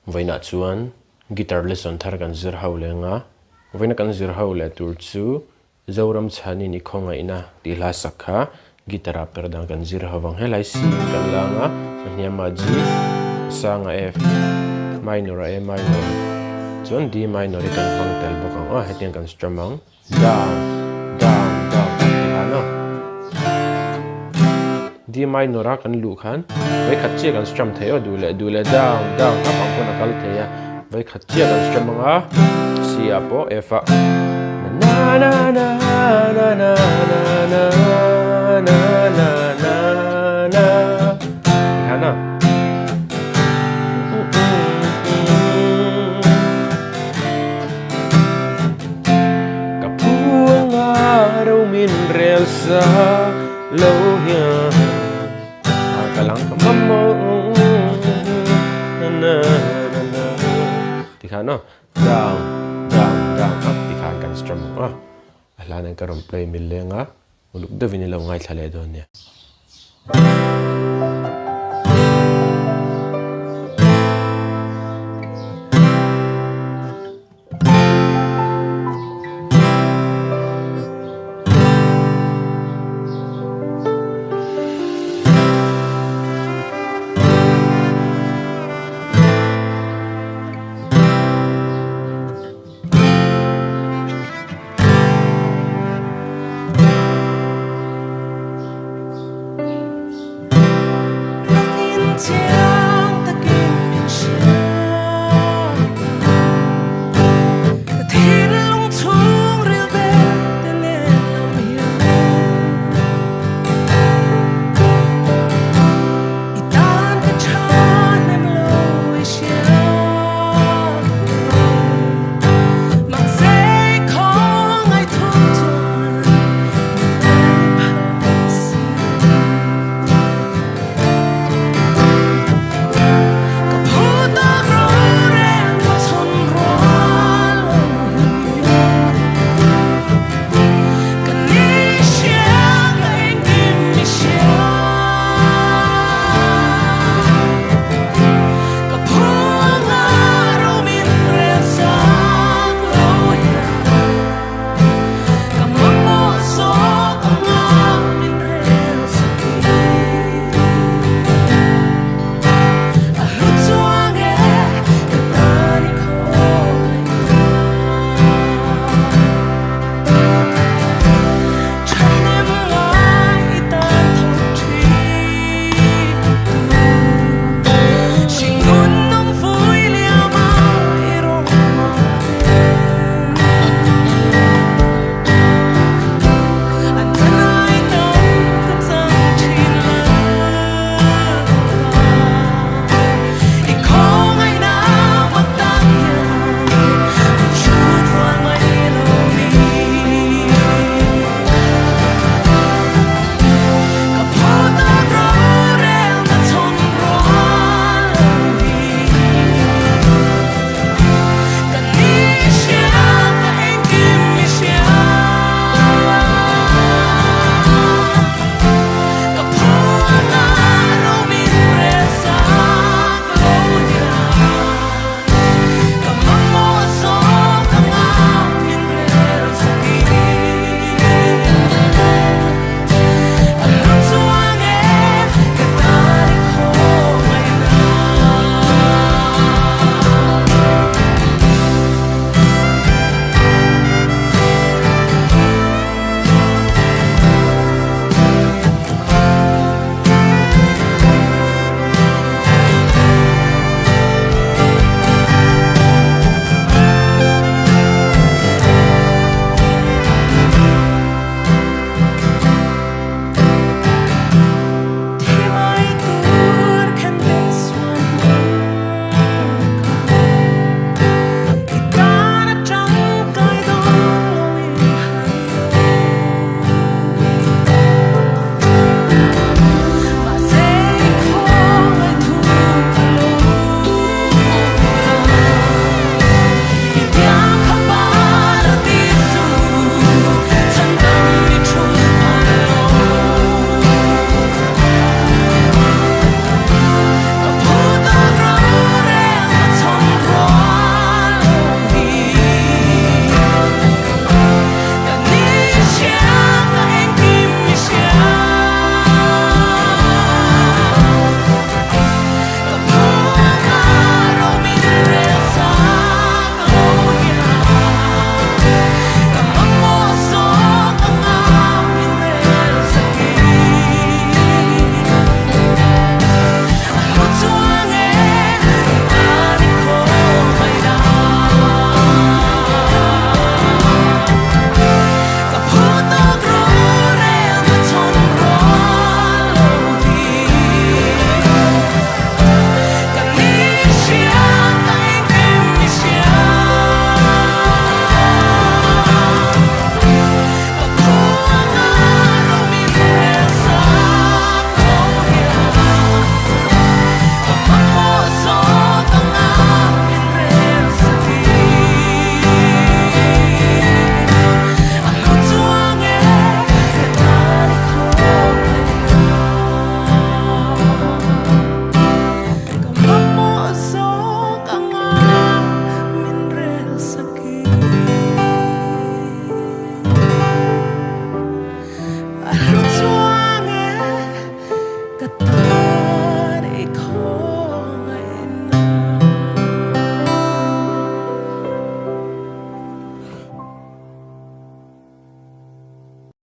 Vawiinah chuan guitar lesson thar kan zir ho leh anga, vawiina kan zir ho leh tur chu Zoram chhanin i khawngaihna tih hla sak kha guitar ah per dang kan zir ho vang. Helai C in kan la anga, a hniamah G, a sangah F, minor ah A minor, chuan D minor hi kan hmang tel bawk ang aw, hetiang kan strum ang. Down, down, down kan ti khan a. D minor a kan luh khan vawikhat chiah kan strum thei aw duh leh duh leh down, down up ang pawn a kal thei a. Vawikhat chiah kan strum ang a, C ah pawh F ah. Na na na na na na na na na na na ti khan a. Ka phu anga ro min rel sa lo hian a ka lang ka mamawh na na na na ti khan aw down down down up ti khan kan strum ang a a hlan an ka rawn play mil leng a uluk deuhin i lo ngaithla leh dawn nia.